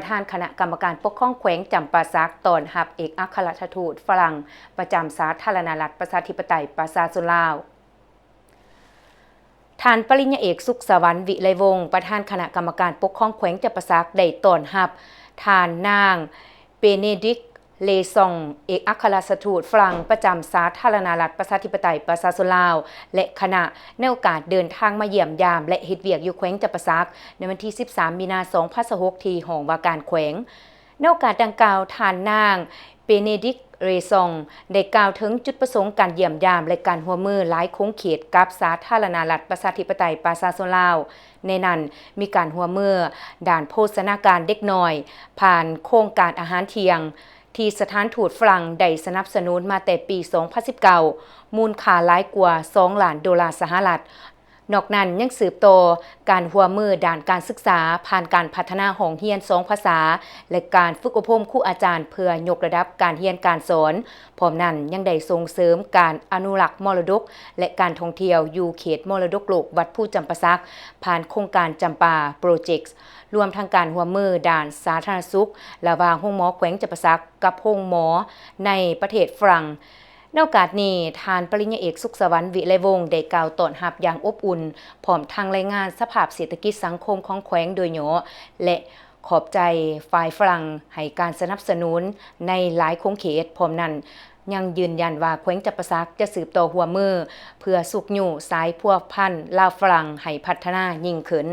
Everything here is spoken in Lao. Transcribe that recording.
ປະທານຄະນະກຳມະການປົກຄອງແຂວງຈຳປາສັກ ຕ້ອນຮັບເອກອັກຄະລັດຖະທູດຝຣັ່ງປະຈຳສາທາລະນະລັດ ປະຊາທິປະໄຕ ປະຊາຊົນລາວ. ທ່ານປະລິນຍາເອກ ສຸກສະຫວັນ ວິໄລວົງ ປະທານຄະນະກຳມະການປົກຄອງແຂວງຈຳປາສັກ ໄດ້ຕ້ອນຮັບທ່ານນາງ ເປເນດິກ ເລຊອງ ເອກອັກຄະລັດຖະທູດຝຣັ່ງປະຈຳສາທາລະນະລັດ ປະຊາທິປະໄຕ ປະຊາຊົນລາວ ແລະ ຄະນະ ໃນໂອກາດເດີນທາງມາຢ້ຽມຢາມ ແລະ ເຮັດວຽກຢູ່ແຂວງຈຳປາສັກ ໃນວັນທີສິບສາມ ມີນາ ສອງພັນຊາວຫົກ ທີ່ຫ້ອງວ່າການແຂວງ. ໃນໂອກາດດັ່ງກ່າວ, ທ່ານນາງ ເປເນດິກ ເຣຊອງ ໄດ້ກ່າວເຖິງຈຸດປະສົງການຢ້ຽມຢາມ ແລະ ການຮ່ວມມືຫຼາຍຂົງເຂດກັບສາທາລະນະລັດ ປະຊາທິປະໄຕ ປະຊາຊົນລາວ, ໃນນັ້ນມີການຮ່ວມມືດ້ານໂພຊະນາການເດັກນ້ອຍ ຜ່ານໂຄງການອາຫານທ່ຽງ ທີ່ສະຖານທູດຝຣັ່ງໄດ້ສະໜັບສະໜູນມາແຕ່ປີສອງພັນສິບເກົ້າ ມູນຄ່າຫຼາຍກວ່າສອງລ້ານໂດລາສະຫະລັດ. ນອກນັ້ນຍັງສືບຕໍ່ການຮ່ວມມືດ້ານການສຶກສາ ຜ່ານການພັດທະນາຫ້ອງຮຽນສອງພາສາ ແລະ ການຝຶກອົບຮົມຄູອາຈານເພື່ອຍົກລະດັບການຮຽນການສອນ. ພ້ອມນັ້ນຍັງໄດ້ສົ່ງເສີມການອະນຸລັກມໍລະດົກ ແລະ ການທ່ອງທ່ຽວຢູ່ເຂດມໍລະດົກໂລກວັດພູຈຳປາສັກ ຜ່ານໂຄງການຈຳປາໂປຣເຈັກ ລວມທັງການຮ່ວມມືດ້ານສາທາລະນະສຸກ ລະຫວ່າງໂຮງໝໍແຂວງຈຳປາສັກກັບໂຮງໝໍໃນປະເທດຝຣັ່ງ. ໃນໂອກາດນີ້, ທ່ານປະລິນຍາເອກ ສຸກສະຫວັນ ວິໄລວົງ ໄດ້ກ່າວຕ້ອນຮັບຢ່າງອົບອຸ່ນ, ພ້ອມທັງລາຍງານສະພາບເສດຖະກິດສັງຄົມຂອງແຂວງໂດຍຫຍໍ້ ແລະ ຂອບໃຈຝ່າຍຝຣັ່ງໃຫ້ການສະໜັບສະໜູນໃນຫຼາຍຂົງເຂດ. ພ້ອມນັ້ນ, ຍັງຢືນຢັນວ່າແຂວງຈຳປາສັກຈະສືບຕໍ່ຮ່ວມມື ເພື່ອຊຸກຍູ້ສາຍພົວພັນລາວຝຣັ່ງໃຫ້ພັດທະນາຍິ່ງຂຶ້ນ.